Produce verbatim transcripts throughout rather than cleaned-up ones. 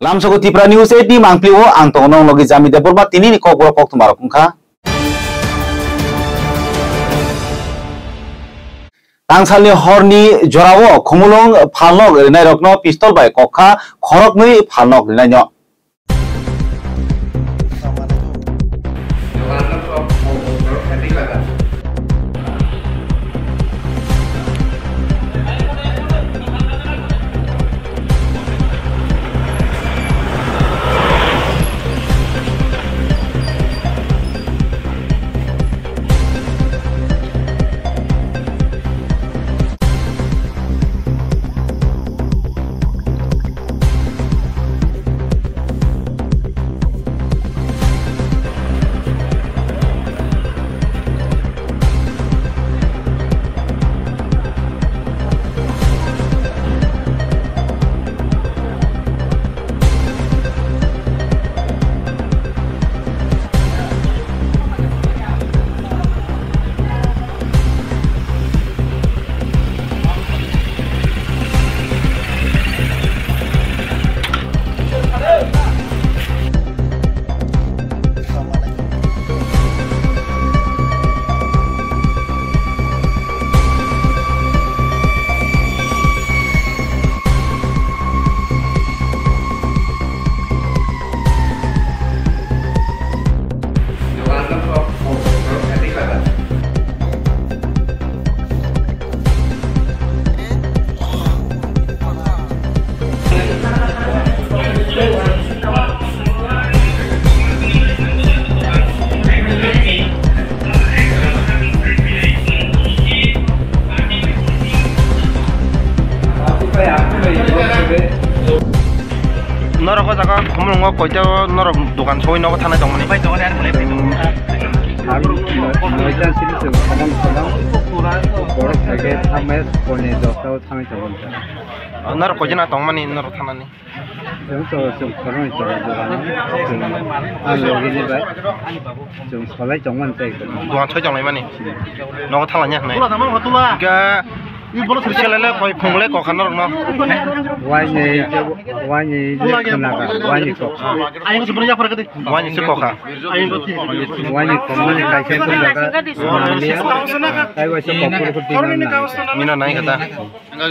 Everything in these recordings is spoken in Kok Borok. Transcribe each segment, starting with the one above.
Tamsoko Tipra News eighteen mangpli o ang tongo nong logi Jami Debbarma, tini ni kokborok koktwma rok wngkha. Tangsalni horni jorao khumulwng phalnok rinairokno pistol bai kokha khoroknwi phalnok rinaino. Norok o jaga khumulwngo koito norok dogan sogwi nogo thanai tongmani. Ang noita sini se sabang sabang borok hai khe thames poni dosta o thanai tongmani. Norok koito na tongmani norok thanani. Chwng to chwng khoroknwi tongo dogano. Chwng a logini bai chwng solai tongmani tei. Dogan soi tonglaimani. Nogo thala nya hwnwi. Hwnkhe selele koi phungle kokha norokno. Waini, waini le khnaga, waini kokha. Waini se kokha. Waini kokmani kaisa kokha. Tei waisa kokha. Mina nai kata.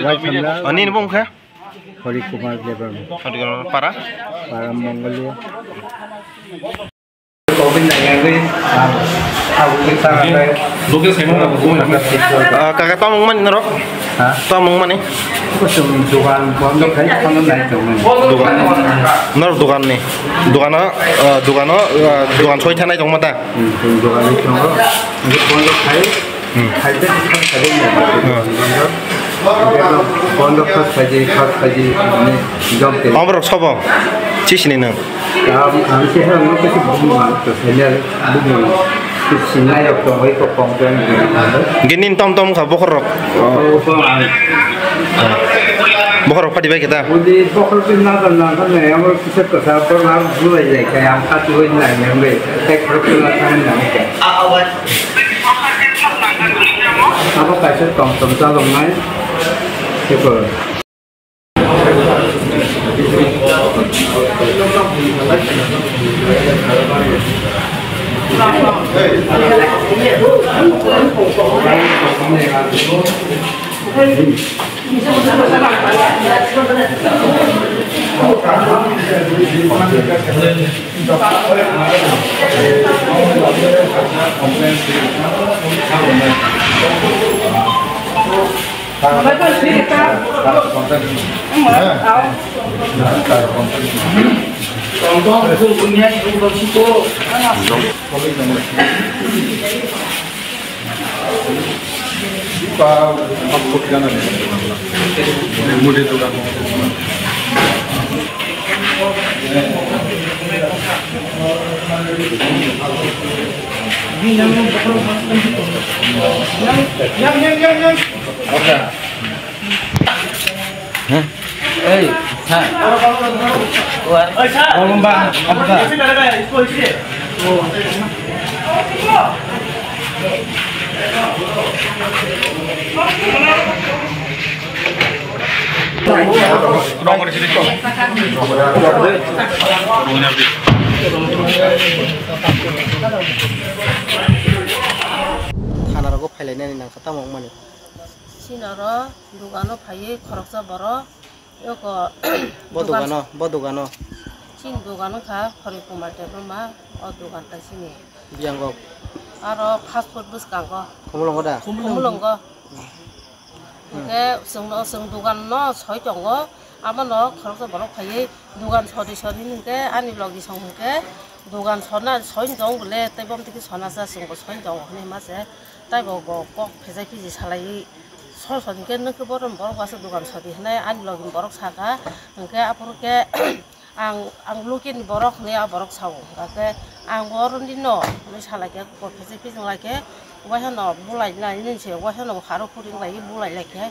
Waisa na. Ani ni bung khe? Hari Kumar Debbarma. Hari Kumar para? Para Mongolia. Covid nineteen, ah, ah, kita ada. Loke sema na, loke sema. Ah, kaka, tamo mani norok? Ha? Tamo mani? Kusum dukan bondo khai, kono nai tamo. Dukan. Norok dukan ni. Dukan o, ah, dukan o, ah, dukan soi thanai tong mata. Hmm, dukan ni tong. Ini bondo khai. Hmm. Khai te khai khai ni. Hmm. Bondo khai khai khai ni jom te. Amrok sobo. Chisini nang. Ang, ang khe ang khe bumung ang khe senior bumung. Sinai rok tong oi ko kong tong. Ginin tom tom kha bokhor rok. Oh, ko ang. Bokhor rok padi bai kita. Udi bokhor bin na dan na kan ne amar kisa kasa por na bulai jai kaya ang khat oi na yang be. Tek rok na kan na. Abo kaisa tom tom chalok nai. Kiko. Hah? Ei, ha. War. Kolomba, apa? Thana rogo phailainani nangkha tamo wngmani. Sinaro dogano phaiwi khoroksa borok yoko bo dugan dogano, bo dogano. Chini dogan wngkha Hori Kumar Debbarma, o dogan tai chini. Biyango. Aro fast food bwskango. Khumulwngo da? Khumulwngo. Hwnkhe chwngno, chwng dogan no soi tongo, abono khoroksa borok phaiwi dogan sodi sodi hwnkhe ani logi song hwnkhe dogan sona soi tong bole tei bom tiki sona sa chwngbo soi tongo hwnwi ma se taibo bo kok phejai phiji salaiwi sor sodi hwnkhe nwkhe borom borok aswk dogan sodi hwnwi ani logi borok saka hwnkhe aphuru khe Ang, ang lukini borok hwnwi a borok sao, hwnkha khe ang bo oroni no hwnwi sa lai khe, kok phejai phejong lai khe, uaisa no bulai nai nini se, uaisa no haro phuring lai bulai lai khe,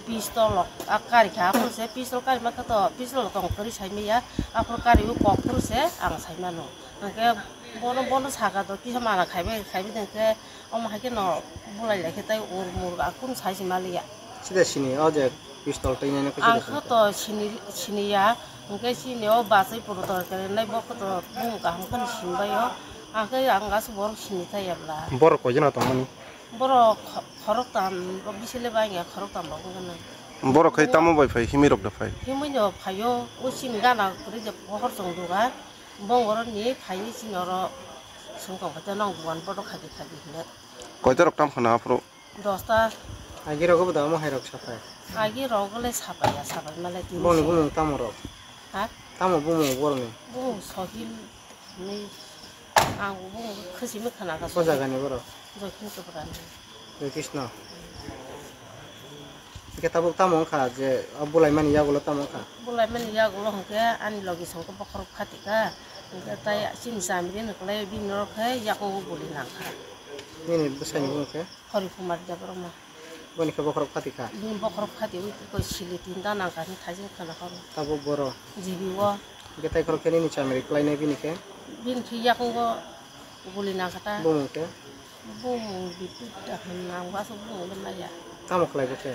pistol rok a kari kha, aphuru se pistol kari ma khe to, pistol tong kwrwi sai manya, aphuru kari o kok phuru se ang sai mano, hwnkhe bono, bono saka do kisa mana khaibai, khaibai hwnkhe, Omo hai khe no bulai lai khe tai ur mur ga kunu sai se maliya. Sida sini o je pistol twi nai khe sida sini. Ang khe to sini, sini ya, hwnkhe sini o bachai puro tor khe nai bo khe to bumung kaham khe no sini bai o. Ang khe ang aswk borok sini thai ya bla. Borok koi jona tong mani? Borok kho-, khorok tam, bo bisi le bai ya khorok tam bo wng khe nang. Borok khai tamo bai phai, himwi rok da phai? Himwi no phai o, o sini gana kwrwi je pohor chong duga. Bongoroni phaiwi chini oro swngtong khe nang buan bodo khadi khadi hinwi. Koitorok tam khna aphuru? Dosta. Agi rogo bo da omo hai rok sapai. Agi rogo le sapai ya, sapai male tini. Boni se. Bumung tamo rok? Ha? Tamo bumung boroni? Bumung Sohil ni ang bumung khasi mi khna ka. Ko jaga ni borok? Jokin Tripura ni. Jai Krishna. Hingke tabuk tamo wngkha je o bulaimani yagulo tamo wngkha? Bulaimani yagulo hingke ani logi songkhe bokhorok phatika, hingke tai chini chamiri ni kwlai bini norok khe yakungo guli nangkha. Nini bwsani bumung khe? Hori Kumar Debbarma. Boni khe bokhorok phatika? Bini bokhorok phati ui twi koi sili tinta nangkha hwnwi thaising khna horo. Tabuk boro? G B o. Hingke tai khorok khe nini chamiri kwlainai bini khe? Bini khe yakungo guli nangkha ta. Bumung khe? Bumung Bitu da hwn nang, bo aswk bumung le maya. Tamo khlai bo khe?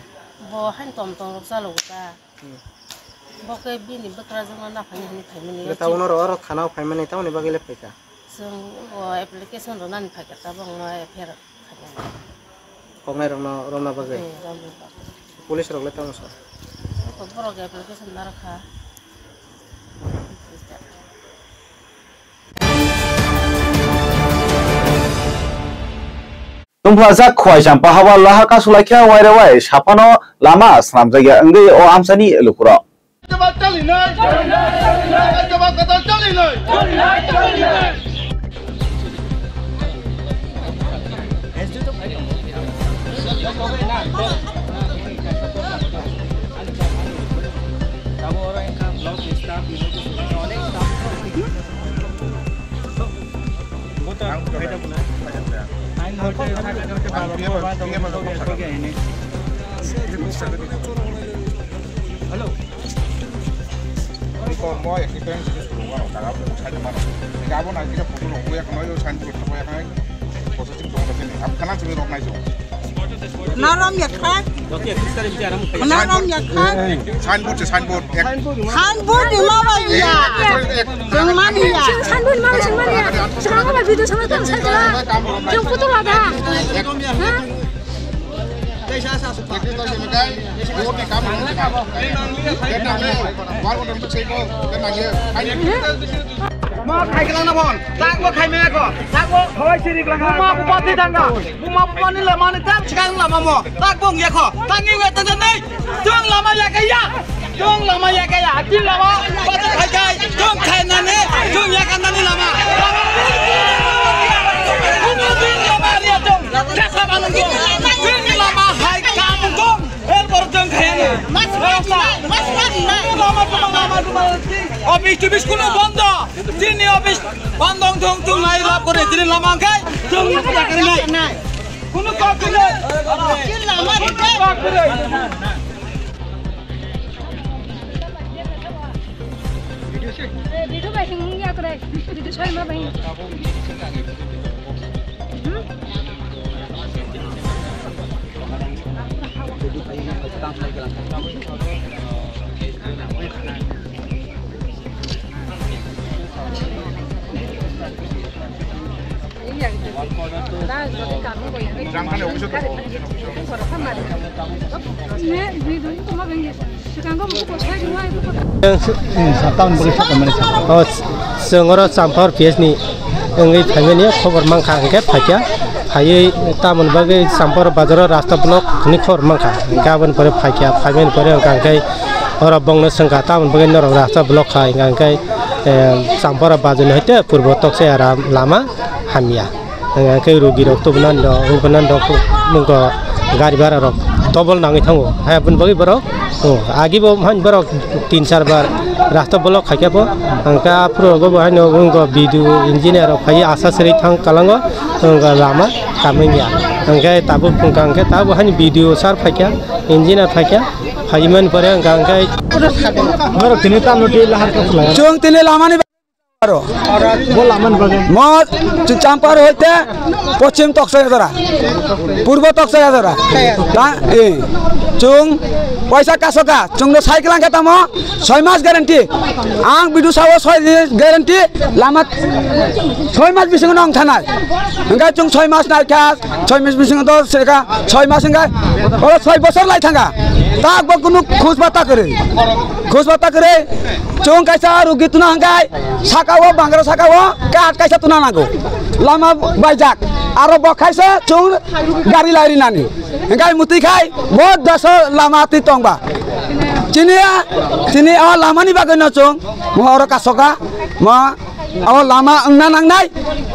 Bo hain tom tom rok chalo ta. Hmm. Bo khe bini bwkrajwk no naphani hwnwi phaimani. Hwnkhe tabuk norok oro thana o phaimani tamoni bagwi le phaikha? Chwng o application rwnani phaikha, tabuk no F I R khaimani. Koknai rokno romna bagwi? Hmm, romna bagwi. Police rok le tamo sa? Eko borok application narwkha. Tungphajak Khowai Champa haba laha kasulaikha waire wai saphano lama swnamjakya wngwi o amchaini lukurok. Hello. Iko mo ekni peng sini suruh wano, kagak mo sani mano. Iko abo nai kita photo rok, buya kano yo sani photo, buya kano. Positive dong, tapi ni, abo kanan sini rok nai jong. Naram ya khai. Naram ya khai. Signboard se, signboard. Ek- Signboard ni ma ba ya. Ek- Jeng mani ya. Signboard ni ma ba jeng mani ya. Sekarang apa video sama tak saya jalan. Jeng foto lah dah. Hah? Ma khai klang na bon. Tak mo khai me ko. Tak mo khai siri klang. Ma bu pati tangga. Buma bumani lamani tam chikang lama mo. Tak bong ya kho. Tangi we tanda nei. Tong lama ya kaya. Tong lama ya kaya. Tin lama. Bata khai kai. Tong khai nani. Tong ya kan nani lama. Tin lama ria tong. Kasa manung tong. Tin lama hai kam tong. Er por tong khai nani. Mas mas mas mas. Lama lama lama. Office to office kuno bondo. Tini office bandong thung thung nai lab kore, tini lama angkai thung thung nai. Kunu kok kunu. Kok kunu. Video bai hing ya kore. Video sai ma bai. Hmm? O, chwng oro Champar P S ni wngwi phaimani khobor mankha, hwnkhe phaikha. Phaiwi tamoni bagwi Champar bazaro rasta block hwnwi khobor mankha, hwnkhe aboni pore phaikha. Phaimani pore hwnkha hwnkhe oro bongno swngkha, tamoni bagwi norok rasta block khai hwnkha hwnkhe, eh, Champar bazarni hoite purbo toksa ram lama hamya. Hwnkhe rugirok tubunani rok, wngbanani rok, nokho gari bara rok double nangwi thango. Hai aboni bagwi borok, oh, agi bo hani borok tin char bar rasta block khaikha bo. Hwnkhe aphuru rogo bo haino wngkha B D O engineer rok phaiwi asa sirwi thang kalango, wngkha lama kamengya. Hwnkhe tabuk wngkha, hwnkhe tabuk hani B D O sir phaikha, engineer phaikha, phaimani pore wngkha, hwnkhe norok tini tamo twi lahar khe khlai. Chwng tini lamani Aro. Bo lamani bagwi. Mo Champar hoite pochim Toksai Hazara. Purbo Toksai Hazara. Ta, eh, chwng poisa kasoka, chwngno cycle ang khe tamo soi mas guarantee. Ang bidu sao soi din guarantee, lama soi mas bisingo nong thanai. Hwnkhe chwng soi mas nai kha, soi mas bisingo do se kha, soi mas hwnkhe oro soi bosor lai thanga. Tak bo kunu khus bata kwrwi. Khus bata kwrwi. Chwng kaisa rugi tuna hwnkhe saka o, bangra saka o, kat kaisa tuna nango. Lama baijak. Aro bo khaisa chwng gari lai rinani. Hwnkhe mutwi khai bo dasa lama twi tongba. Chini a, chini a lamani bagwi no chwng mo oro kasoka, mo o lama wngna nangnai.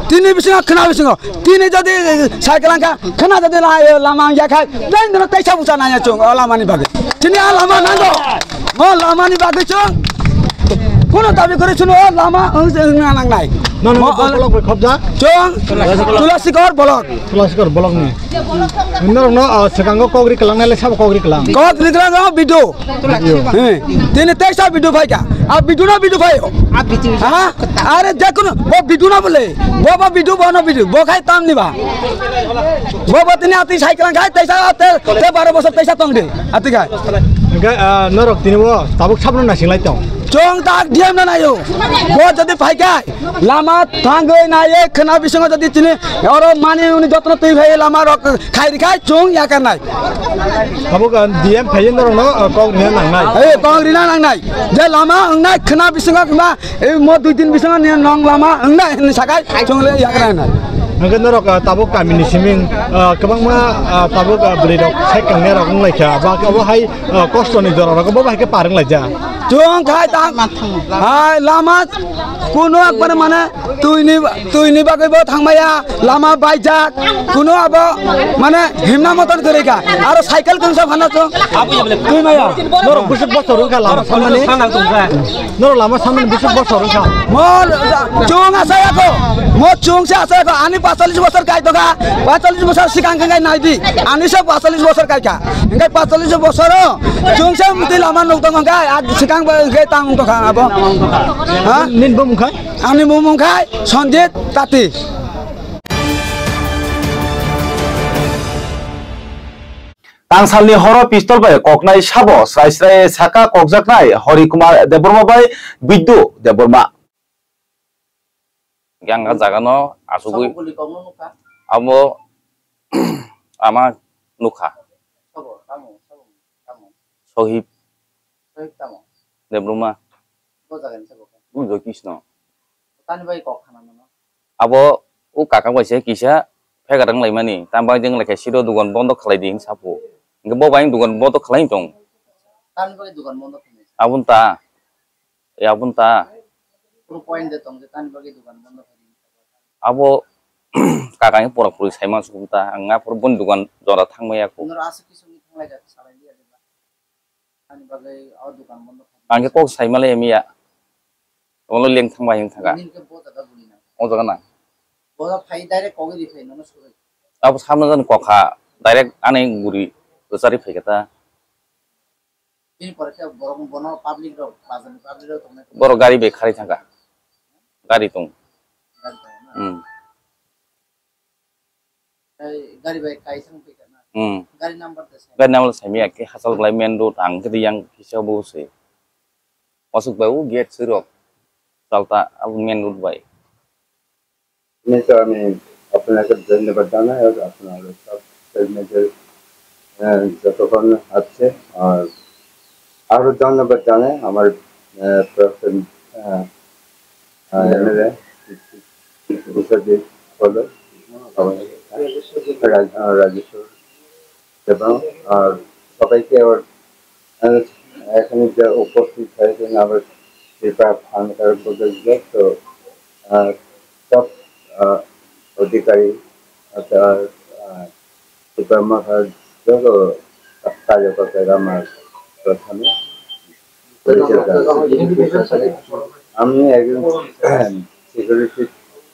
Tini bisingo khwna bisingo. Tini jodi cycle ang kha, khwna jodi la-, lama ang ya khai, tei nino teisa bucha nanya chwng o lamani bagwi. Chini a lama nango. O lamani bagwi chwng. Kuno dabi kore chwng o lama wng, wngna nangnai. Nono Mo-, bo block bai khobja? Chwng Tulasikor block. Tulasikor block ni. Norokno, ah, swkango kok ri kwlangnai le sabo kok ri kwlang. Kok ri kwlango bidu. He, tini teisa bidu phaikha. A bidu na bidu phaio. A bidu. Ha? Are jekunu bo bidu na bole. Bo bo bidu, bo no bidu. Bo khai tam ni ba. Bo bo tini ati cycle khai teisa te, te baro bosor teisa tong de. Ati khai. Hingke, ah, norok tini bo tabuk sabno nasing lai tong. Chwng tak D M na nayo. Bo jodi phaikha. Lama thangwi naiye khwna bisingo jodi chini oro mani uni jotno twi phai lama rok khai rikhai chwng yakarnai. Abo ka D M phai norokno, uh, kok rina nangnai. Ei kok rina nangnai. Je lama wngnai khwna bisingo ma, ei mo dui din bisingo ni nong lama wngnai hinwi sakai chwng le yakarnai. Hwnkhe norok, uh, tabuk kamini siming, uh, kwbangma, uh, tabuk, uh, bwrwi rok sai kangnai rok wnglaikha. Ba abo hai, uh, kosto ni jora rok bo bai khe par wnglaijak. Chwng khai tang. Hai lama kuno ekbare mane twini, twini bagwi bo thangmaya, lama baijak, kuno abo mane himna moton kwrwi kha. Aro cycle kungsa phano chwng twi maya. Norok bwswk bosor wngkha lama samani. Norok lama samani bwswk bosor wngkha. Mo chwng asayako, mo chwng se asayako, ani pachalis bosor kai tokha, pachalis bosor sikang khe nai di, ani se pachalis bosor kai kha. Hingke pachalis bosoro chwngsa mutwi lama nuk tongo hingke, ah, sikang bo hingke tang tongkha abo. Ha? Nini bumung khai? Ani bumung khai Sanjit Tati. Tangsalni horo pistol bai koknai sabo srai srai saka kokjaknai Hori Kumar Debbarma bai Biddu Debbarma. Hingke ang ah jaga no asugwi Sabo guli kok no nukha? Abo ama nukha. Sabo, tamo, sabo, tamo. Sohib. Sohib tamo? Debruma. Bo jaga ni sabo khe? Ujo Krishna. Tani bai kok khana mano? Abo o kaka bai se kisa phegarang lai mani. Tam bai jeng lai khe siro dugan bondo khlai di hin sapo. Hingke bo bai dugan bondo khlai tong. Tani bai dugan bondo khlai? Abun ta. E abun ta. Puro point de tong je tani bagwi dugan bondo khaidi. Abo kakani pura puri saima sukun ta, ang aphuru boni dugan jora thangmaya ko. Noro aswk kisu ni thanglai jak salai liya de ba. Tani bagwi o dugan bondo khaidi. Ang khe kok saima le miya. Olo leng thangba hing thanga. Nini khe bo jaga guli na. O jaga na. Bo jaga phai direct kogwi ri phai nono suri. Abo samna jani kokha direct ani guri rwchari phai khe ta. Bini pore khe borok bono public rok, bazar ni public rok tongnai. Borok gari bai kharwi thangkha. Gari tong. Gari tongo na? Hmm. Tei gari bai kaisa wngphi kha na? Hmm. Gari number de sai. Gari number saimaya khe hachal belai main road ang khe yang kisa bo se. Aswk bai o gate swi rok. Chalta abo main road bai. Nisa ni আপনাকে ধন্যবাদ জানাই, আর আপনার সব মেয়েদের, আহ, যতক্ষণ আছে, আর আরো ধন্যবাদ জানাই আমার, আহ, প্রথম, আহ, আহ, এমএলএ বিশ্বজিৎ হলো, রাজ-, আহ, রাজেশ্বর এবং, আহ, সবাইকে ওর, আহ, এখানে যে উপস্থিত হয়েছেন আমার কৃপা ফান্ডার সদস্য, তো, আহ, সব, আহ, অধিকারী, আহ, আহ, কৃপা মহারাজ, যত কার্যকর্তারা আমার প্রথমে পরিচয় জানাই। আমি একজন সিকিউরিটি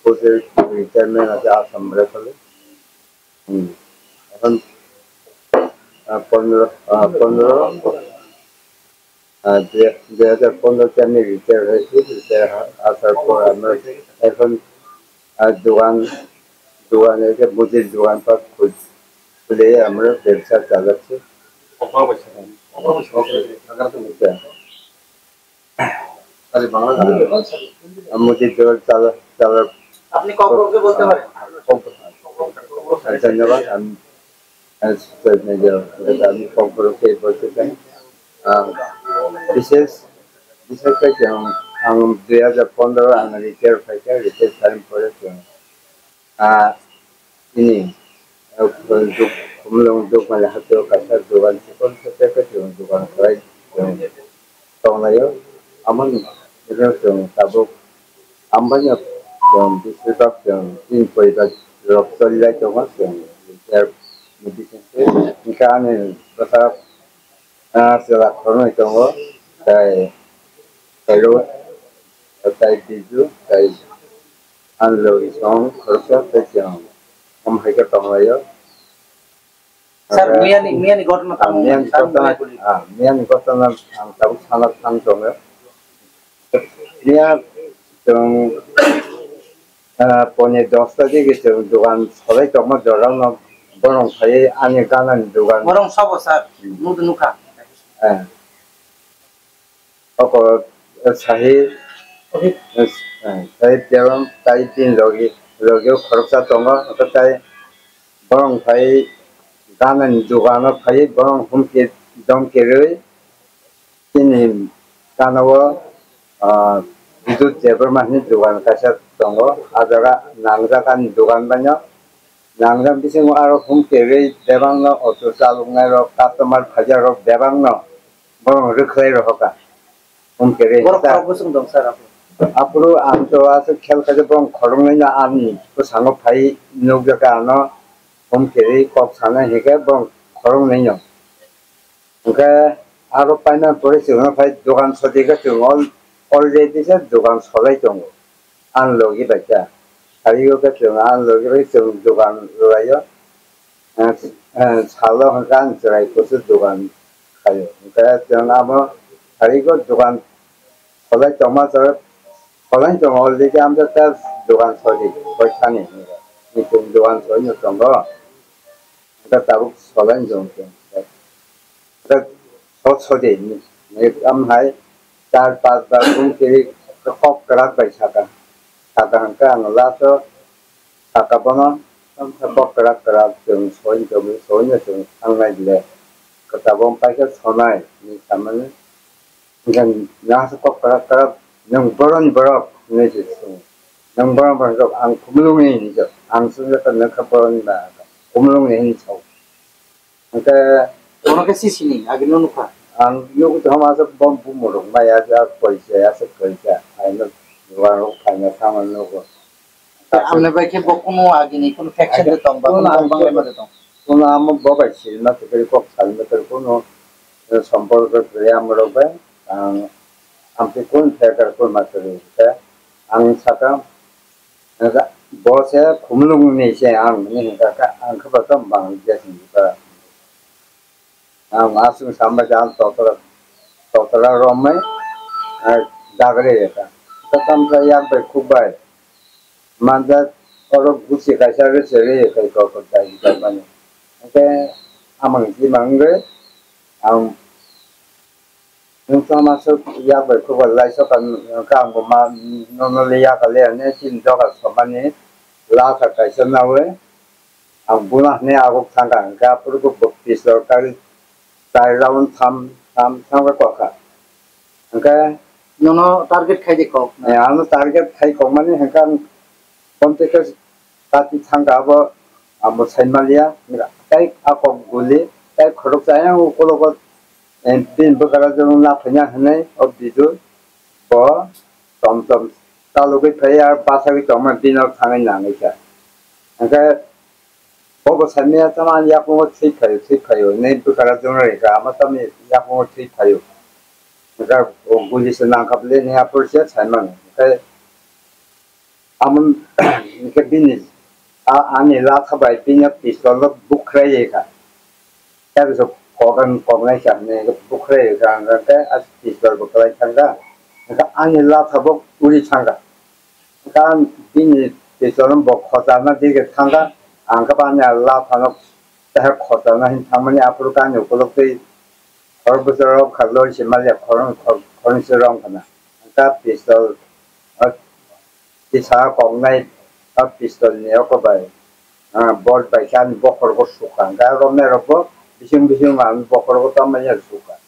ফোর্সের রিটায়ারমেন্ট আছে আসাম রাইফেলে। হুম। এখন, আহ, পনেরো, আহ, পনেরো, আহ, দুই, দুই হাজার পনেরোতে আমি রিটায়ার হয়েছি। রিটায়ার হওয়ার পর আমরা এখন, আহ, দোকান, দোকান, এই যে মুদির দোকানপাট খুল-, খুলে আমরা ব্যবসা চালাচ্ছি। আচ্ছা। আরে বাংলা গান। আমি যে জোর চালা-, চালা-, আপনি কক্সবুকে বলতে পারেন। কক্স-, ধন্যবাদ। আমি, আমি সুস্থ হয়ে যাবো। আমি কক্সবুকে বলতে চাই। আহ, বিশেষ, বিশেষ করে কি, আম, আম, দুই হাজার পনেরো আমি রিটায়ার হয়েছি, রিটায়ার করার পরে কি, ah, ini, eh, duk-, khumlung dukmani hatio kaisa dogan chikon sete kaisa dogan khlai, eh, tonglaio. Amoni bini chwng tabuk ambaino chwng bisibak chwng tin poribar rok choli lai tongo chwng, eh, medicine se. Hingkhe ani bwsa, ah, chwla khoroknwi tongo, tei Khairok, tei Biju, tei Ang logi song khoroksa tei chwng omo hai khe tonglaio. Sir, miyani, miyani ghotona tamo miyani mani, sir, ghotona, miyani ah, miyani ghotona ang tabuk sana thang tongo. Miya chwng, ah, poni dosta digi chwng dogan solai tongma jorano borong phaiwi ani ganani dogan. Borong sabo, sir, hmm, nukha. Eh. Oko, eh, Sahil, eh, Sahil Teron, tai tin logi, logi o khoroksa tongo, oko tai borong phai ganani dogano phai borong humki domki rwi, tini gana o, ah, Bidut Debbarma hwnwi dogan kaisa tongo, ah jaga nangjak ani dogan baino, nangjak bisingo aro humki rwi bebakno auto chaloknai rok, customer phaijak rok bebakno. Borok rwkhlai rohorkha. Hum khe re borok sa khorok bwswk dong sir aphuru? Aphuru ang to aswk khel khaijak borok khoroknwi no ani bwskango phai nukjakha ano hum khe ri kok sanai hinkhe borok khoroknwi no. Hinkhe aro paina pore chwngno phai dogan sodi khe chwng al-, already se dogan solai tongo. Ang logi bai kha. Sari o khe chwng ang logi bai chwng dogan rwlaio. Ah, ah, salo hwnkhe ang chwrai kusu dogan khaio. Hwnkhe chwng abo sari o dogan kholai tongma chwng kholai tong already ang ta dogan sori koi thani. Ni chwng dogan sori no tongo. Hwnkhe tabuk solai jong chwng. Hwnkhe sot sodi ni, ni am hai char pas bar bung kiri kok kwrak bai saka. Saka hwnkhe ang last o saka bono kok kwrak kwrak chwng soi tongwi soi no chwng thangnai le kwchabo paikhe sonai hinwi samani. Hwnkhe nang se kok kwrak kwrak, "Nwng boroni borok?" hinwi se swngo. "Nwng boroni borok?" Ang Khumulwngni hinwi se. Ang swngjakha, "Nwng kha boroni ba?" Khumulwngni hinwi sao. Hwnkhe bono khe si sini, agi no nukha. Ang nugwi tongma aswk bo bumung rok maya jak koisa, aswk koisa. Aino rang rok phaina thangma nugo. Amne bai khe bo kunu agini kunu faction de tong ba, kunu bang bai ma de tong. Kunu amo bo bai sirima kwtwi kok salima kwtwi kunu, eh, somporko kwrwi amorok bai. Ang, ang twi kunu faction kunu ma kwrwi khe ang sakha, bo se Khumulwngni se ang hinwi hwnkha kha, ang khe bo tong bang je hinwi kha. Ang aswk sambai khe ang totra, totra romwi, ah, dagre ekha. Khe tamsa yak bai khuk bai. Manjak oro gusi kaisa rwchari kai kok kok dai dai mani. Hwnkhe amang jima wngwi ang nwng tongma swk yak bai khuk bai lai soka hwnkhe ang bo ma nono le yak le hwnwi chini doga somani. Lasa kaisa nawi, ang buna hwnwi aguk thangkha, hwnkhe aphuru bo pistol kari char round tham, tham, tham khe kokha. Hwnkhe Nono target khai de kok na? Eh, ano target khai kokmani hwnkhe ang konti khe kati thangkha abo, amo saimaliya, tei a kok guli, tei khoroksa ayang ukologo, eh, bini bwkara jwng naphaina hwnwi o bidu bo tom tom chalogwi phai ar bachagwi tongma bini nok thangwi nangwi kha. Hwnkhe Bobo saimaya tamo ani yakungo thwi phaio, thwi phaio, hinwi bwkara jwng rwkha, amo tamni yakungo thwi phaio. Hwnkhe o guli se nangkha bwle hinwi aphuru se saimano. Hwnkhe amo, hwnkhe bini, a, ani latha bai bini pistol no bukhrai rwkha. Tei bwswk kogan koknai sa hinwi bukhrai rwkha, hwnkhe a pistol bo kwlai thangkha. Hwnkhe ani latha bo uri thangkha. Hwnkhe bini pistol no bo khocharna dige thangkha, ang khe ani laphano tei khocharna hin thangmani aphuru khe ani ukuluk twi khorok bwswk rok kha lori se maliya khorok, khorok, khoroknwi se rom khana. Hwnkhe pistol, o, tisa koknai, o pistol ni oko bai, ah, bolt bai khe ani bokhorogo sukha. Hwnkhe romnai rokbo bising bising ani bokhorogo tamo ya sukha.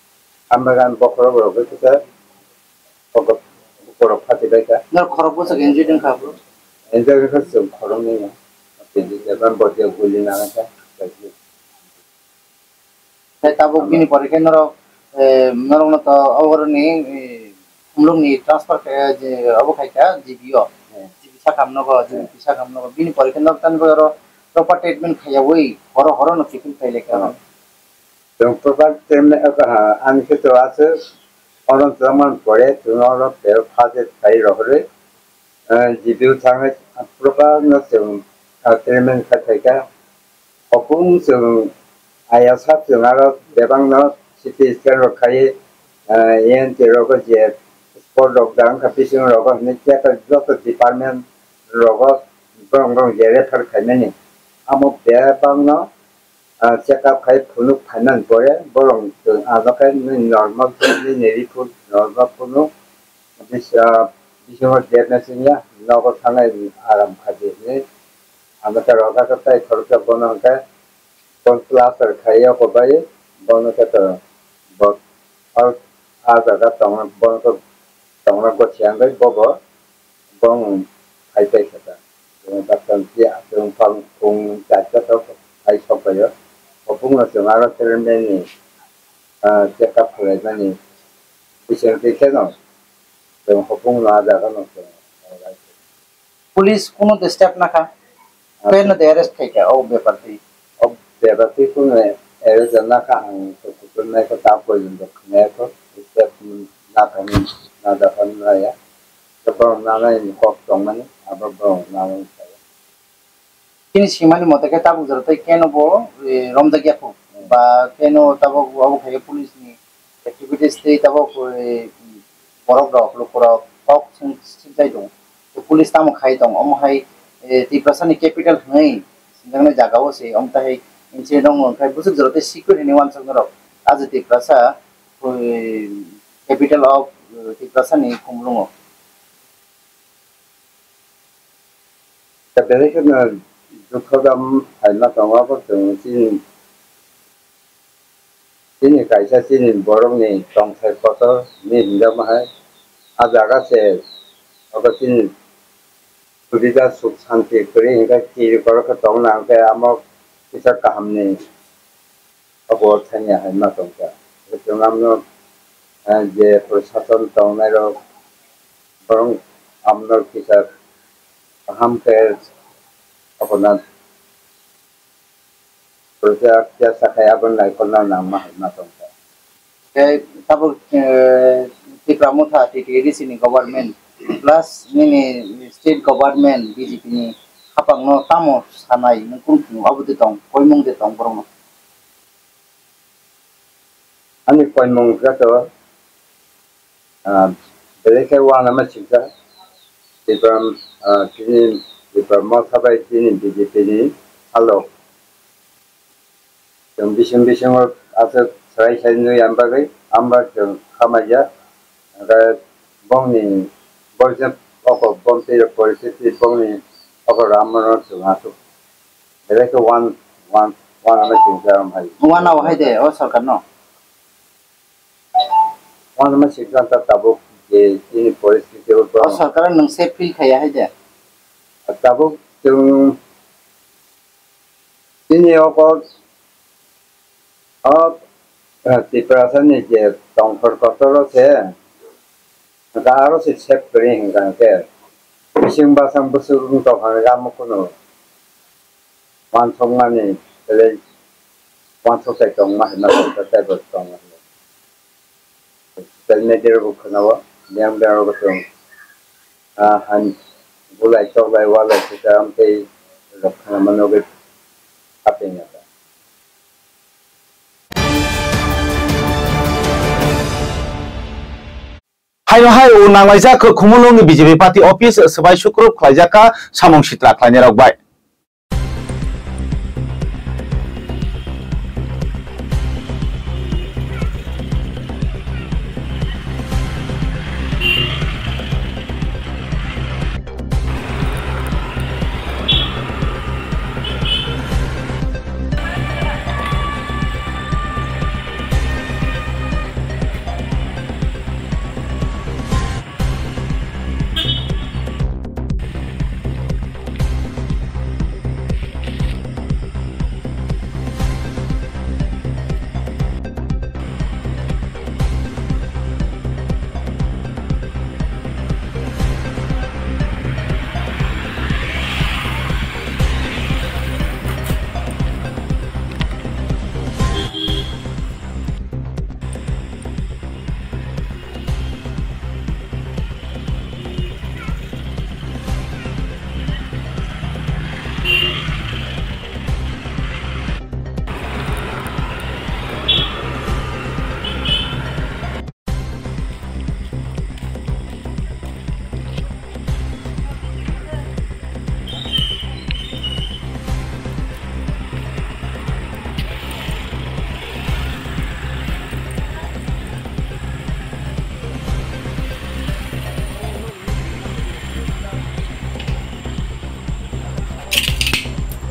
Hambai ani bokhorok rok khe kisa Borok phati bai kha. Nor khorok bwswk injured wngkha bro? Injured wngkha chwng khoroknwi no. Tei jeba botia guli nang kha. Tei tabuk bini pore khe norok, eh, norokno to oboroni, eh, khumlukni transfer khe, je obo khai kha G B o. Hmm. G B sakam nogo, G B sakam nogo. Bini pore khe norok tani oro proper treatment khaiyaui horo horo no kiphil khailai kha. Hmm. Chwng proper treatment, ah, ani khe to aswk, oro chwngmani pore chwng oro tel phaje khai rohorwi, ah, G B o thangwi proper no chwng, ah, treatment khai phaikha. Hopung chwng ayasa chwng aro bebakno C T scan rok khaiwi, ah, E N T rogo je spot rok da wngkha bising rogo hinwi check joto department rogo borok borok je refer khaimani. Amo bebakno ah, check up khai phunuk phaimani pore borok chwng ano khe nini normal nini report normal phunuk bis-, ah, bisingo deadness wngya nogo thangnai aram kha di hinwi ano khe rwkha khe tei khoroksa bono hwnkhe bon plaster khai oko bai bono khe to bo ah jaga tongna bono khe tongna gosi wngwi bobo. Bong hai tai kha ta. Chwng doctor si chwng phang phung charta tok hai sok bai o. Hopung no chwng aro treatment ni, ah, check up khlai mani. Bising twi khe no chwng hopung no ah jaga no chwng. Police kuno de step na kha? Khe no de arrest khai kha o bepar twi? O bepar twi kuno arrest na kha ang to kuchuk nai kha ta poison do khnai kho. Step na kha ni na da kha na ya. Borok nanai ni kok tongmani, abo borok nanai ni kaya. Chini simani mote khe tabuk jora tei keno bo, eh, romjakya kho. Hmm. Ba keno tabuk obo khai police ni activities tei tabuk, eh, borok rok, luku rok kok sing-, singchai tongo. Tei police tamo khai tongo, omo hai, eh, Tiprasa ni capital hwnwi singjaknai jaga o se, omo tai hai incident wngo, khai bwswk jora tei secure hwnwi uansuk norok. Aje Tiprasa, eh, capital of, eh, Tiprasa ni Khumulwngo. Belai kheno dukho dam phaima tongo, abo chwng chini, chini kaisa chini borokni tongthai kotor hinwi hinjakma hai. A jaga se abo chini subida suk santi kwrwi hinkhe chiri korokhe tongna hinkhe amo kisa kahamni. Abo thani hai ma tongkha. Chwng amno, eh, je prosason tongnai rok, borok amno kisa kaham khe abono project ya sakhai abo naikolna nangma hai ma tongkha. Tei tabuk, eh, Tipra Motha, T T A D C ni government plus nini state government B J P ni hapang no tamo sanai nung kung kung abo de tong, koimung de tong borok no. Ani koimung khe to, ah, belai khe uanama sikjak. Tipra, ah, chini Tipra Motha bai chini B J P ni halok. Chwng bising bisingo aswk swrai sai nui am bagwi, amba chwng khamaya. Hwnkhe bongni boyfriend oko bongtwi rok poristiti bongni Abo ramo no chwng aswk. Belai khe one, one, one ano chwng jaram hai. One hour hai de, o sarkar no. One ano chwng jam ta tabuk je chini poristiti o. O sarkar nwng se feel khaya hai de. Tabuk chwng chini o ko, o, Tiprasa ni je tongthor kotor o se, hwnkha aro se sep kwrwi hwnkha hwnkhe, bising basang bwswk wng tongkha hwnkhe amo kunu. Wansokmani, belai wansok sai tongma hinma tongkha, teibo tongma hinma. Social media rok bo khwnao, biyang biyang rok bo chwng, ah, han bulai toklai walai sita amtwi rok khwnama nugwi kapinga ta. Haino hai o nanglaijak Khumulwngni B J P party office swbai sukrup khlaijak kha samung sitra khlainairok bai.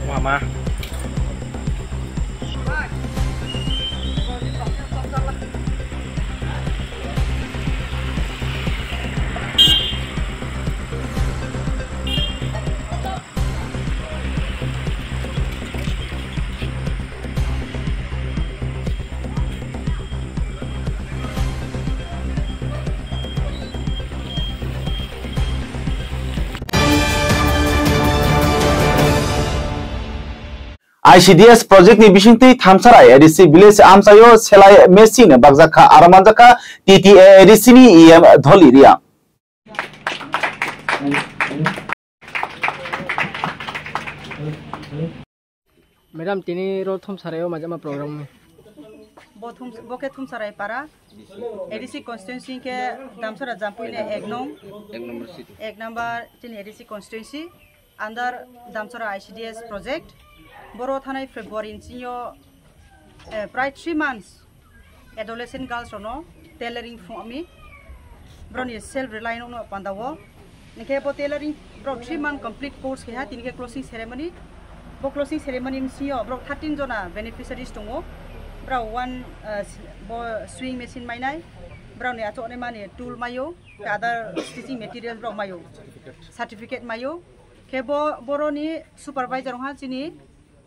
Mama. I C D S project ni bisingtwi Thamsarai A D C village amchaio selai machine bakjak kha, aro manjak kha T T A A D C ni E M Dholi Reang. Madam, tini ro Thamsarai o majama program ni. Bo Thum-, bo khe Thamsarai para, A D C constituency khe Damsara Jampui ni ek nong, ek number seat, ek number chini A D C constituency, under Damsara I C D S project. Boro thanai February ni sini o, eh, prai three months adolescent girls rokno tailoring phunukmi, borokni self reliant wngno panda o. Hinkhe bo tailoring borok three month complete course khe ha, tini khe closing ceremony. Bo closing ceremony ni bisingo borok thirteen jona beneficiaries tongo. Borok one, uh, bo sewing machine mainai, borokni achuknai mani tool maio, other stitching material borok maio, certificate maio. Khe bo boroni supervisor wngkha chini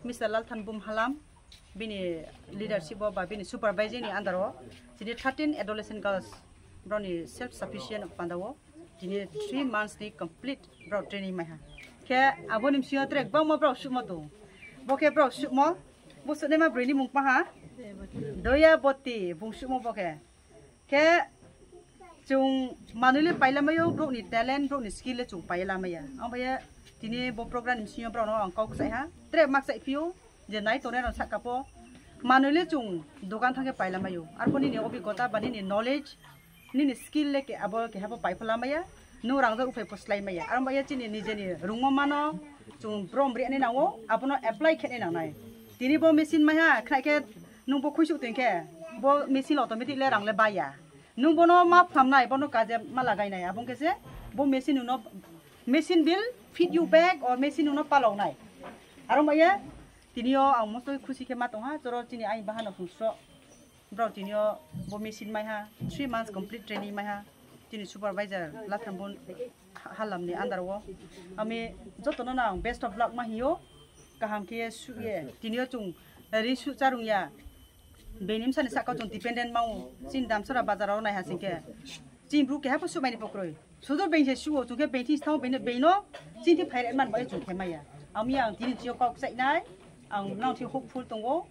Mister Lalthan Bumhalam. Bini leadership o ba bini supervising ni under o chini thirteen adolescent girls borokni self sufficient panda o tini three months ni complete borok training maiha. Khe aboni bisingo tere kwbangma borok sukmo tongo. Bo khe borok sukmo, bo suknaima bwrwi ni mung paha Doya Boti, bung sukmo bo khe. Khe chwng manwi le paila maio, borokni talent, borokni skill le chwng paila maya. Ang baya tini bo program ni bisingo borokno ang kok sai ha. Tere mak sai phio je nai tongnai rok saka po. Manwi le chwng dogan thangkhe paila maio. Arpho nini obigota ba nini knowledge, nini skill le ke abo keha bo paiphala maya. Nwng rang jor uphai pho slai maya. Ang baya chini nijeni rungmo mano chwng brom ri ani nango, abono apply khe nai nangnai. Tini bo machine maiha, khna khe nwng bo khuisuk tong khe bo machine automatic le rang le baya. Nwng bono ma phamnai, bono kaje ma lagainai, abo wngkhe se bo machine nwngno Machine will feed you back or machine no palok nai. Aro maya, tini o ang mostly khusi khe ma tong ha, choro chini ai bahan no sungsro. Bro tini o bo machine mai ha, three months complete training mai ha. Chini supervisor Lathanbun ha-, halam ni under o. Ami joto no ang best of luck ma hiyo. Kaham khe su ye. Tini o chung ri su charung ya. Benim sani saka chung dependent mau. Chin damsara bazar o nai ha sing khe. Chin bru keha pho su mai ni pokroi. Sudo beng se suo, chungkhe beng thing stao beng, beng no chini thing phai man bai chungkhe maya. Ang mi ang tini chio kok sai nai, ang nang thing hopeful tongo.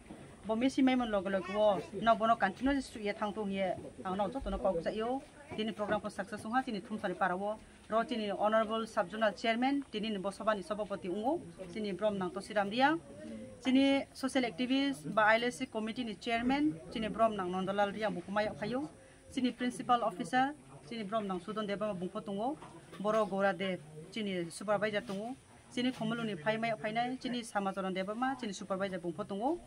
Bo mesi mai man logo logo o, nang bono continue se suye thang tong ye, ang nang joto no kok sai yo. Tini program ko success wngha chini Thumsari para o. Ro chini honorable sub zonal chairman, tini ni bo soba ni sobapoti ungo, chini brom nang Tosiram Riang. Chini social activist ba I L S C committee ni chairman, chini brom nang Nondolal Riang bukumaya phayo. Chini principal officer, chini brom nang Sudon Debbarma bungpho tongo, boro Gora Dev, chini supervisor tongo, chini Khumulwng ni phaimai phainai, chini Samacharan Debbarma, chini supervisor bungpho tongo,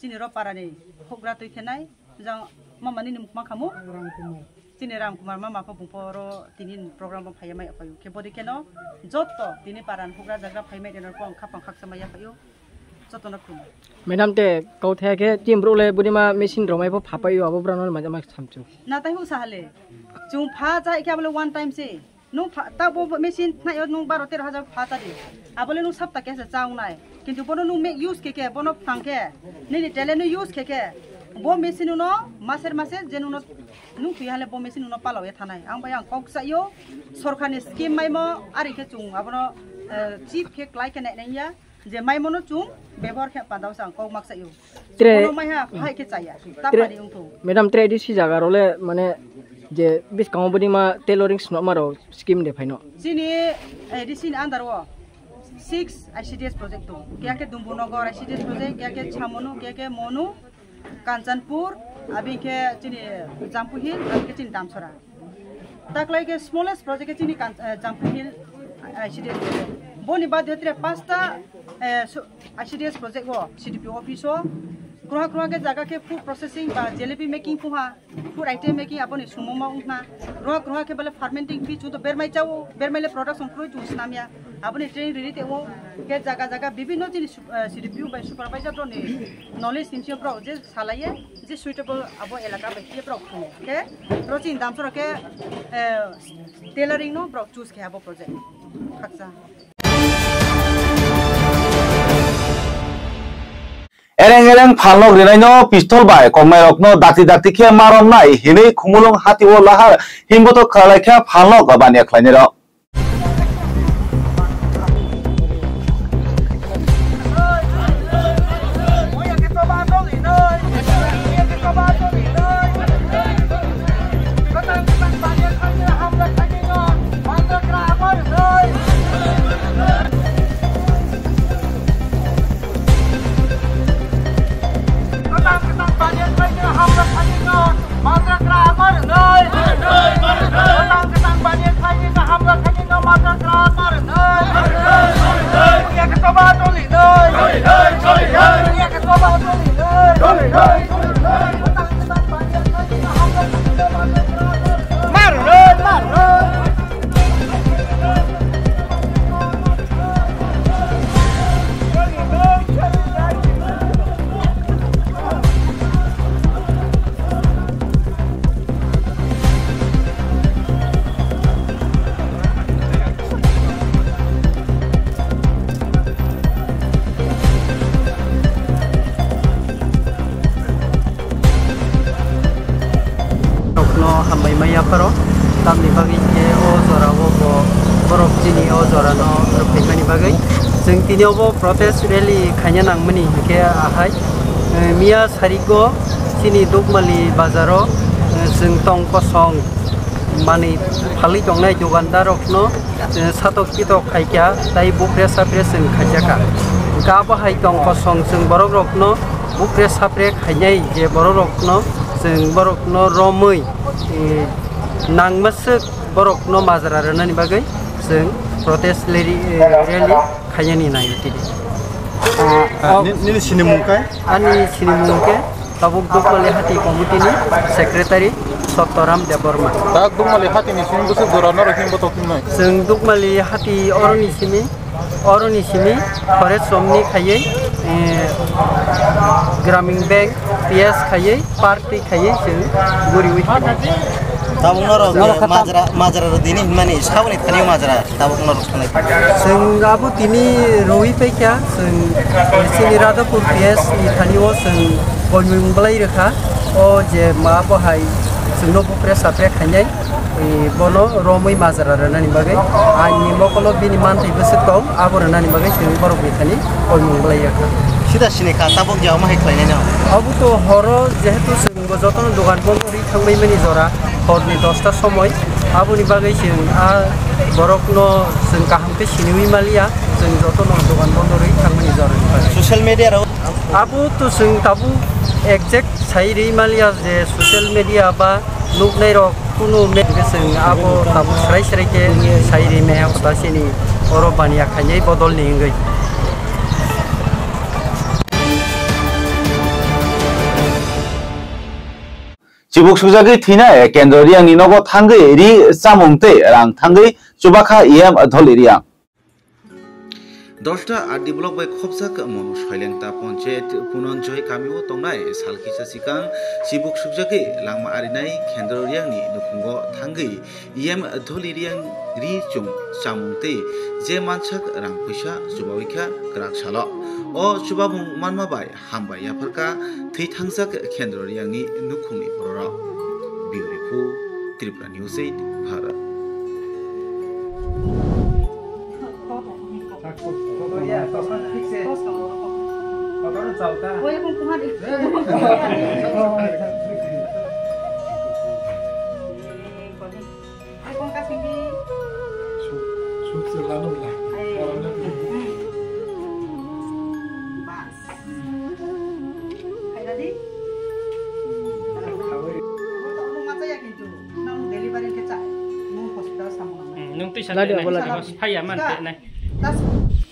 chini ro para ni houhgra twi khenai, jang mama nini mukma khamu? Chini Ram Kumar mama pho bungpho ro tini ni program o phaimai phaio, khe bodi kheno jotto tini para ni houhgra jagra phaimai reno pho ang khapang khaksa maya phaio. Jotono khum. Madam te kau the khe team bro le budi ma machine romai pho phapai abo bro no ma ma samchu. Na tai hu sahale. Chung pha jai khe abole one time se. Nung pha ta bo machine na yo nung baro tero hajar pha ta di. Abole nung sapta khe se chaung nai. Kintu bono nung make use khe khe bono phang khe. Nini talent no use khe khe. Bo machine no maser maser je nung no nung twi hale bo machine no palo ye thanai. Ang bai ang kok sa yo. Sorkar ni scheme mai mo ari khe chung abono, eh, chief khe klai khe nai nai ya. Je maimono chung bebohar khe panda sa ang kok maksa yo. Tre- Bono mai ha hai khe chaya. Ta Tre- pari ungthu. Madam, tre disi jaga role mane je biskango bodi ma tailoring swnama ro scheme de phaino. Chini, eh, disi ni under o six I C D S project to. Kya ke Dumbunagar I C D S project, kya ke Chamonu, kya ke Monu. Kanchanpur, abini khe chini Jampui Hill, abini khe chini Damsara. Taklai khe smallest project khe chini Kan-, eh, Jampui Hill, eh, I C D S project. Boni baad de tre pasta, eh, su-, I C D S project o C D P O office o. Kroha kroha khe jaga khe food processing ba jalebi making phuha, food item making aboni sumoma wngkha. Kroha kroha khe bale fermenting phi chwng to bermai chao, bermai le production kroi chwng snamya. Aboni training riri teo khe jaga jaga bibinno chini su-, eh, C D P O bai supervisor rokni knowledge ni sio borok je salaye je suitable abo elaka bai khe borok thungo. Khe borok chini Damsara khe, eh, tailoring no borok choose khe abo project. Khaksa. Ereng ereng phalnok rinaino pistol bai koknairokno dakti dakti khe ma romnai hinwi Khumulwng hatio lahar himbotok khlai kha phalnok baniya khlainairok. Kwtal kwtal baniya khlaina hamya khlaina no majra kra ma rwnai. Kwtal kwtal baniya khlaina hamya khlaina no majra kra ma rwnai. Yakhe toba toli nai. Yakhe toba toli nai. Kwtal kwtal baniya khlaina hamya khlaina no majra kra ma rwnai. Ma rwnai, ma rwnai. Rokno hambai maya pharo, tamni bagwi khe o jora o bo borok chini o jora no rwphaimani bagwi. Chwng tini obo protest rally khaina nangmani hinkhe ahai, eh, miya sarigo chini Dukmali bazaro, eh, chwng tong kosong manwi phalwi tongnai dukandar rokno, eh, satok pitok khaikha, tai bupre sapre chwng khaijakha. Hinkhe abo hai tong kosong chwng borok rokno bupre sapre khainai je borok rokno chwng borok no romwi, eh, nangmaswk borok no majra rwnani bagwi chwng protest rally, eh, rally khainani naio tini. Ah, ni-, nini sinimung khe? Ani sinimung khe Tabuk Dukmali Hati Committee ni Secretary Sottoram Debbarma. Tak Dukmali Hati ni simi bwswk jora norok himbo tokimnai. Chwng Dukmali Hati oroni simi, oroni simi Forest Somni khaiwi, eh, Gramin Bank P S khaiwi, party khaiwi chwng guriwi thangwi. Tabuk norok majra, majra rw dini hinmani saboni thani majra. Tabuk norok sanai. Chwng abo tini rwi paikha, chwng chini Radhapur P S ni thani o chwng koimung bwlai rwkha. O je ma bo hai chwngno bupre sapre khainai, e, bono romwi majra rwnani bagwi, aini mokolo bini manthai bwswk tong, abo rwnani bagwi chwng borok ni thani koimung bwlai rwkha. Sida sini kha, tabuk ya omo hai khlainai no? Abo to horo jehetu chwng bo jotono dogan bondo rwi thangbaimani jora, horni dosta somoi, aboni bagwi chwng a borokno chwng kaham khe siniwi maliya, chwng jotono dogan bondo rwi thangmani jorani bagwi. Social media rok? Abo to chwng tabuk exact sai rwi maliya je social media ba nuknai rok kunu me-, chwng abo tabuk srai srai khe sai rwi maya kota chini oro baniya khainai bodolni wngwi. Chibuk sukjagwi thwinai Kendra Reangni nogo thangwi ri chamung tei rang thangwi chubakha E M Dholi Reang. Dosta R D block bai khopjak Monu Soilengta Ponchayat Punanjoy kamio tongnai sal kisa sikang chibuk sukjagwi langma arinai Kendra Reangni nukhungo thangwi E M Dholi Reang ri chung chamung tei je mansak rang puisa chubawi kha kwrak salo. O chubamung manma bai hambai yapharkha thwi thangjak Kendra Reangni nukhungni bororok. Bureau Report, Tripura News eight, Bharat.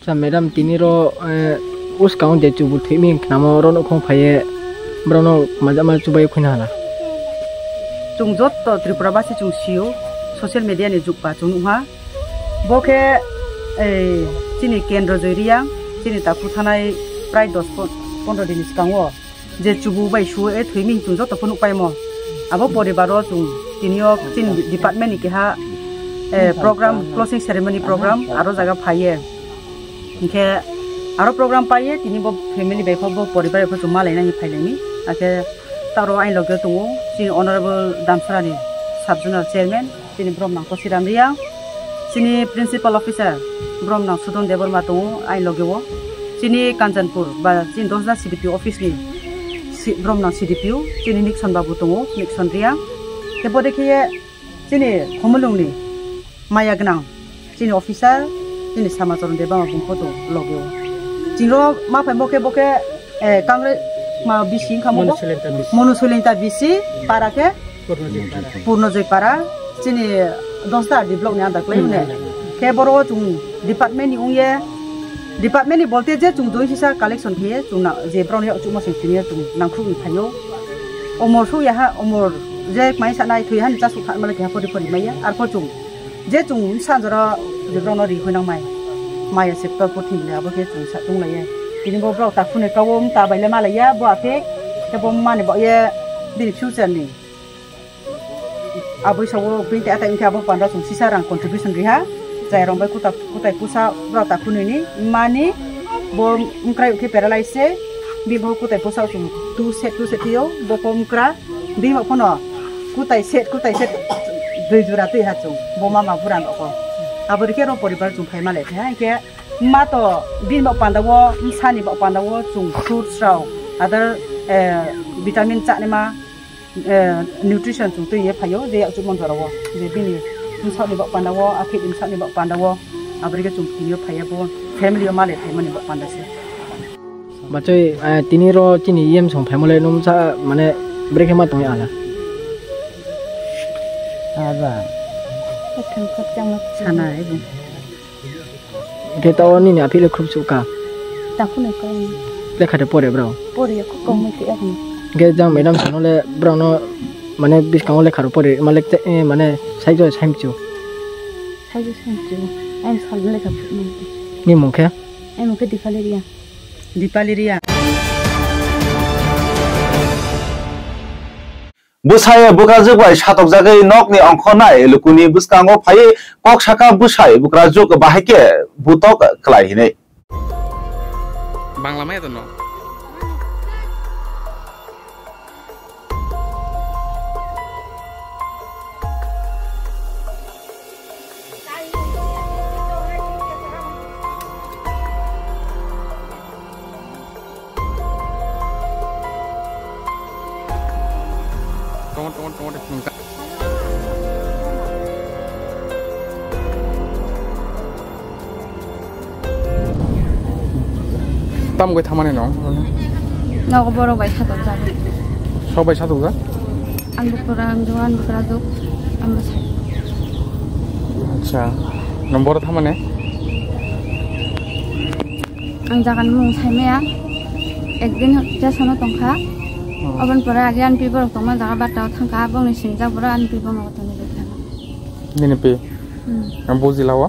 Sa madam, tini ro, eh, uskang je chubu thwimi khnamo oro nukhung phaiye borokno majama chubai khuina hala. Chwng jotto Tripura basi chwng sio, social media ni jug ba chwng nukha. Bo khe, ei, chini Kendra Joy Reang, chini takhu thanai prai dos pon-, pondro din ni swkango je chubu bai suo e thwimi chwng joto phano paimo. Abo poribar o chwng tini o chini department ni keha, eh, program, closing ceremony program aro jaga phaiye. Hinkhe aro program paiye tini bo family bai pho bo poribar bai pho chwng malaina hinwi phailaini. Hakhe taro aini loge tongo chini honorable Damsarani sub zonal chairman. Chini borom nang Kosiram Reang, chini principal officer borom nang Sudon Debbarma tongo aini loge o. Chini Kanchanpur ba chini Dosda C D P O office ni si-, borom nang C D P O, chini Nixon babu tongo, Nixon Reang. Tei bo dekhe ye chini Khumulwng ni maya gwnang, chini officer, chini Samacharan Debbarma bung photo loge o. Chini ro ma phai bo khe, bo khe, eh, Kangre ma bisi wngkha mo bo? Monu Soilengta bisi. Monu Soilengta bisi, para khe? Purnojoy para. Purnojoy para, chini Dosda R D block ni under khlai mane. Hmm. Khe boro o chwng department ni wngye, department ni bolte je chwng doi sisa collection khe chwng na, je borok ni yachukma song chini chwng nangkhuk ni phaio. Omor suk ya ha, omor je mai sa nai thwi ha ni chasuk kha male khe ha pori pori maya. Arpho chwng je chwng sanjoro je borok no ri hoi nang mai. Maya sector purthimli abo khe chwng sa tung laiye. Tini bo borok ta khune kawo ta bai le malaiya bo athe khe bo mani bo ye bini future ni. Aboi sawo bini te atai wngkhe abo panda chwng sisa rang contribution riha. Jai rong bai kuta-, kutai pusa borok ta khunui ni mani bo wngkrai wngkhe paralyze se. Bini bo kutai pusa chwng tu set tu set thio bo kom wngkra. Bini bo phano kutai set kutai set dui jora twi ha chwng bo mama bura nokho. Abo rikhe ro poribar chwng phai male khe ha hwnkhe ma to bini bo panda o bwsani bo panda o chwng fruits rok other, eh, vitamin chanima. Eh, nutrition chwng twi ye phaio je yakchuk mon jora o je bini bwsakni bok panda o aphikni bwsakni bok panda o aboni khe chwng tini o phaiya bo family o male phaimani bok panda se. Bachoi, eh, tini ro chini yem song phaimole num sa mane brekhe ma tongya ala. Aba. Sana ibu. Hwnkhe tao nini aphile khub sukha. Takhunai kong. Lekha de pore bro. Pore ya kok kong mai te akni. Hingke jang madam sano le borokno mane bwskango lekha rok pori malik te, eh, mane saijo saimchu. Saijo saimchu. Ani salno lekha phutma. Ni mung khe? Ani mung khe Dipali Reang. Dipali Reang. Bwsai bukrajwk bai satokjagwi nokni ongkhornai lukuni bwskango phaiwi kok saka bwsai bukrajwk bahai khe butok kwlai hinwi. Bangla maya tono. Tong, tong, tong, tong. Tam goi thamani no? Nogo borok bai satok jak. Sok bai satok jak? Ang bukura, ang juan bukura juk, ang bwsai. Acha, nang boro thamani? Ang jaga ni mung sai maya, ekdin jasano tongkha. Hmm. Oboni pore age ani pi borok tongma jaga batta o thangkha, bongni sinijak borok ani pi bono tongwi tongkha. Nini pi? Hmm. Ang buji lawa?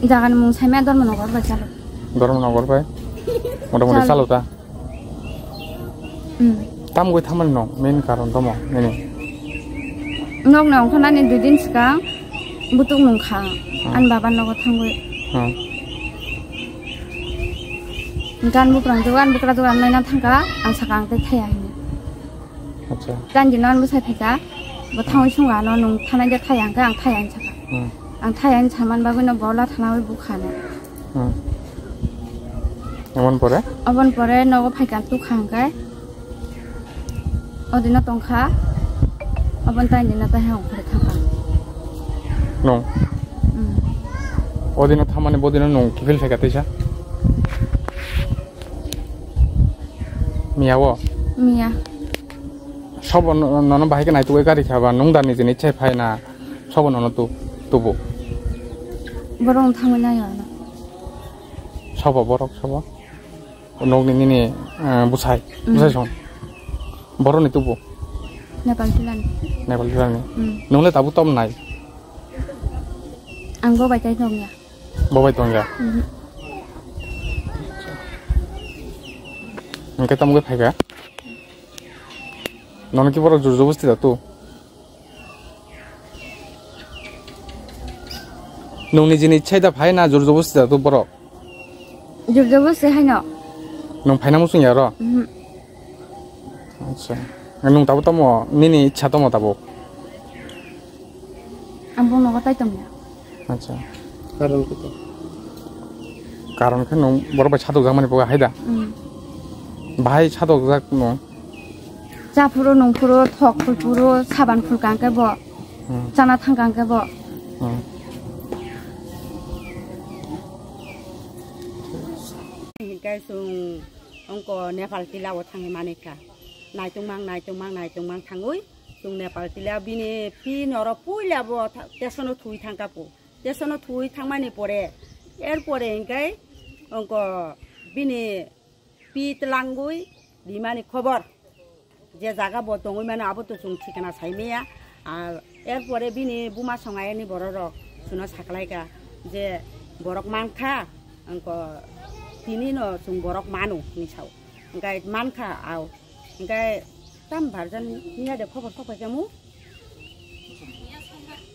Jaga ni mung sai maya Dharmanagar bai chalo. Dharmanagar bai? Mota mota chalo ta? Hmm. Tam goi thamani no, main karon tamo, nini? Nok na ongkha nani dui din sikang, butuk nung kha, hmm, ani baba nogo thangwi. Hmm. Gan bukrang jugan, bukra jugan naina thangka, ang saka ang tei thaya hini. Acha. Gan jino ang bwsai phaika, bo thangwi sunga no nung thanai de thaya hingka, ang thaya hini saka. Hmm. Ang thaya hini saman bagwi no bola thanawi bukha no. Hmm. Oboni pore? Oboni pore nogo phaika tukha hingka. Odino tongkha, oboni taini no taiha ongkhorwi thangkha. Nung? Hmm. Odino thamani bodino nung kiphil phaika teisa? Miya o? Miya. Sobo no-, nono bahai khe naitugwi gari khaba nung da nijini ichhai phaina sobo nono tu-, tubu? Borok thangwi nayo ano. Sobo borok sobo? Nokni nini, eh, bwsai, mm, bwsai song. Boroni tubu? Nepal Tilani. Nepal Tilani. Mm. Nungle tabuk tom nai? Ang bo bai tai tongya. Bo bai tongya? Mhm. Hingke tamo khe phaikha? Nono ki borok jor jobosti da tu? Nung nijini ichhai da phai na jor jobosti da tu borok? Jor jobosti haino. Nung phaina muchung ya ro? Mhm. Acha. Nung tabo tamo, nini ichha tamo tabo? Ang bo nogo tai tongya. Acha. Karon kito. Karon khe nung borok bai sadok jakmani boga hai da? Mm. Bahai sadok jak nung? Chaphuru nungphuru, thok phulphuru, saban phulka hwnkhe bo. Hmm. Chana thangka hwnkhe bo. Hmm. Hinkhe chwng ongko Nepal Tila o thangwi manikha. Naitungmang, naitungmang, naitungmang thangwi chwng Nepal Tila bini phi norok puila bo tha-, tesono thwi thangka po. Tesono thwi thangmani pore, er pore hinkhe ongko bini pi tlangwi rimani khobor, je jaga bo tongwi mano abo to chwng thikana sai maya. Ar er pore bini buma songa yani bororok chwngno saklaika je borok mankha, ongko tini no chwng borok mano hinwi sao. Hingkhe mankha ao. Hingkhe tam barjan miya de khobor sok paikha mu?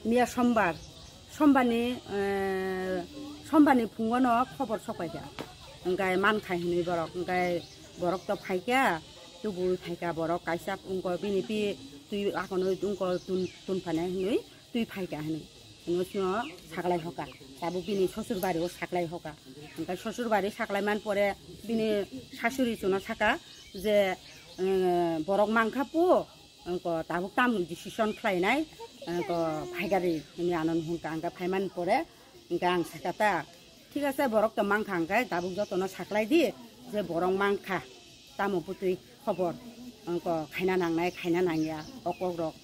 Miya sombar. Sombarni, eh, sombarni phungono khobor sok paikha. Hingkhe mankha hinwi borok, hingkhe borok to phaikha, tubui phaikha borok kaisa, ongko bini pi twi akono ongko tun, tun phane hinwi twi phaikha hinwi. Hino chwngno saklai hoka, tabuk bini sosur bari o saklai hoka. Hingkhe sosur bari saklai man pore bini sasuri chwngno saka je, eh, borok mankha po, Angko tabuk tam decision khlainai, angko phaigari hinwi ano nuhunka, angkhe phaimani pore, hingkhe ang sakha ta, "Thik ase, borok to mankha, hingkhe tabuk jotono saklai di, je borok mankha, tamo bwtwi khobor, angko khaina nangnai, khaina nangya, okokrok,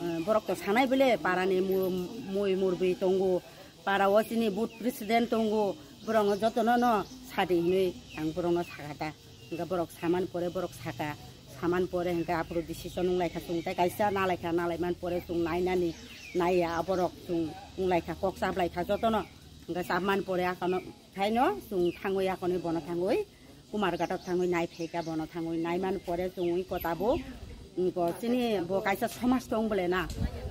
eh, borok to sanai bole, parani mu-, mui murbwi tongo, para o chini booth president tongo, borokno jotono no sadi," hinwi ang borokno sakha ta. Hingke borok samani pore borok saka, Haman pore hingke aphuru decision wng laikha chwng tei kaisa na laikha, na laiman pore chwng nainani naiya aborok chwng wng laikha kok chap laikha jotono. Hingke chapman pore akhano khaino chwng thangwi akhoni bono thangwi Kumarghato thangwi nai phaikha bono thangwi naiman pore chwng wngkha tabuk. Wngkha chini bo kaisa somaj tong bole na.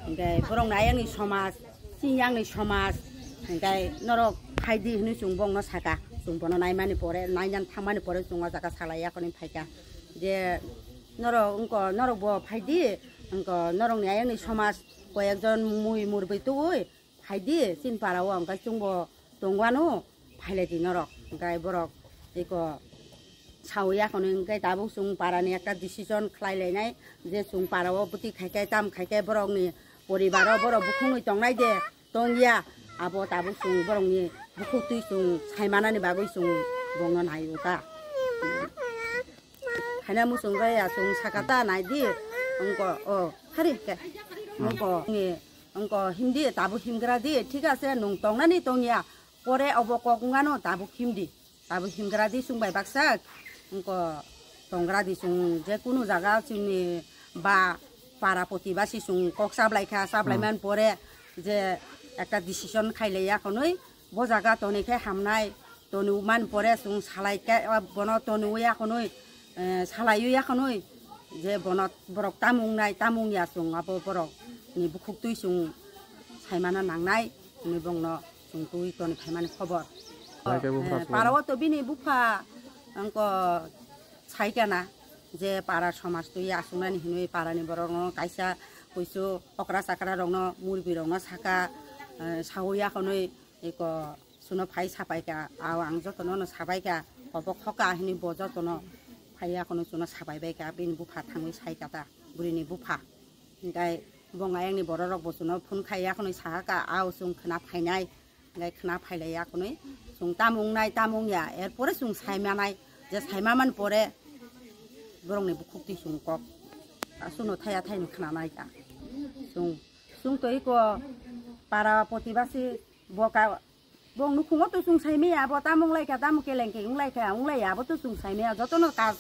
Hingke borok nai ani somaj, chini ani somaj, hingke norok phaidi hinwi chwng bongno saka. Chwng bono naimani pore, nainan thangmani pore chwng o jaga salai akhoni phaikha. Je norok wngkha, norok bo phaidi, wngkha norokni ayangni somaj koyekjon mui murbwi tubui phaidi, chini para o hingke chwngbo tongwano phailai di norok. Hingke borok eko sawi akhoni hingke tabuk chwng para ni ekta decision khlai lainai je chwng para o bwtwi khaikhe tam khaikhe borokni poribar o borok bukhungwi tongnai de tongya, abo tabuk chwng borokni bukhuk twi chwng saimanani bagwi chwng bongno nai o ta. Haina muchung raya chwng sakata nai di, wngko o hari ke, wngko ni, wngko himdi tabuk himgra di, thik ase nwng tongnani tongya, pore obo kok wngano tabuk himdi, tabuk himgra di chwng bai baksa, wngko tongra di chwng je kunu jaga chwngni ba para poti ba si chwng kok chablai kha, chablai man pore je ekta decision khailai ya khonwi, bo jaga toni khe hamnai, toni man pore chwng salai khe, bono toni ya khonwi, eh, salai ya khonwi, je bono borok tamung nai, tamung ya chwng abo borok ni bukhuk twi chwng saimano nangnai, hwnwi bongno chwng twi toni phaimani khobor. Hai khe bupha Eh, suwai. Para o to bini bupha wngko sai kana je para somaj twi achuknani hinwi para ni borok no kaisa kuisu okra chakra rok no murbi rok no saka, eh, sawi ya khonwi eko suno phai sapai ka, ao ang joto no no sabai ka, obo khoka hinwi bo joto no phai ya khonwi suno sabai bai ka, bini bupha thangwi sai ka ta, bwrwi ni bupha. Hingkai bong ayang ni borok rok bo suno phone khai ya khonwi sahaka, ao chwng khna phainai. Hingke khna phailai ya khwnwi chwng tamung nai tamung ya, er pore chwng saimanai, je saimaman pore borokni bukhuk twi chwng kok, aswkno thaya thaini khna nai ta. Chwng, chwng to iko para poti basi bo ka, bong nukhungo to chwng saimaya, bo tamung lai kha, tamung keleng ke wng lai kha, wng lai ya, abo to chwng saimaya, jotono kaj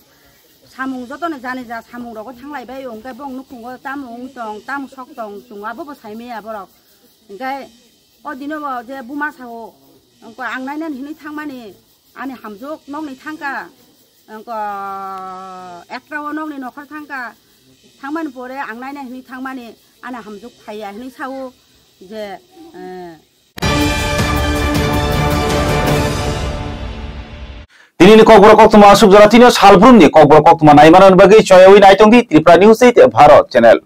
samung jotono jani ja samung rogo thanglai bai, hingke bong nukhungo tamung tong, tamung sok tong, chwng abo bo saimaya borok. Hingke o dino bo je buma sao, wngkha ang nainani hinwi thangmani, ani hamjwk nokni thangkha, wngkha ekta o nokni nokhor thangkha, thangmani pore ang naina hinwi thangmani, ani hamjwk phaiya hinwi sao je, eh, Tini ni kokborok koktwma aswk jora tini o salbrumni kokborok koktwma naimani bagwi choyawi naitongdi Tripura News eight Bharat channel.